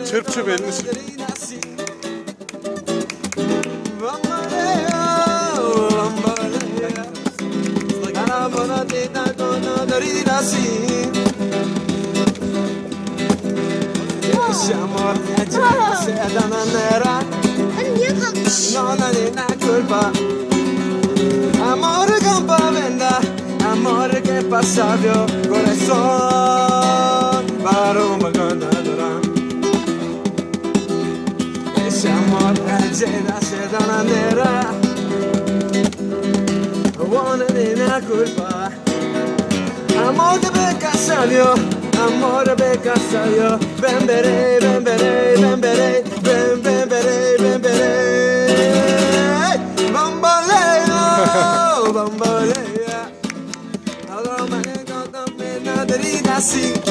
Çırp çırp elini çırp. Hani niye kalkmış? Amore compra-venda, amore che passavio, corazón, barumba condadora. Ese amor se da nera, buona di una colpa. Amore per casavio, amore per casavio, ben bere, ben bere, ben bere, ben ben bere, ben bere. Bamboleo, bambolea. Allora, ma ne conto me na derida si.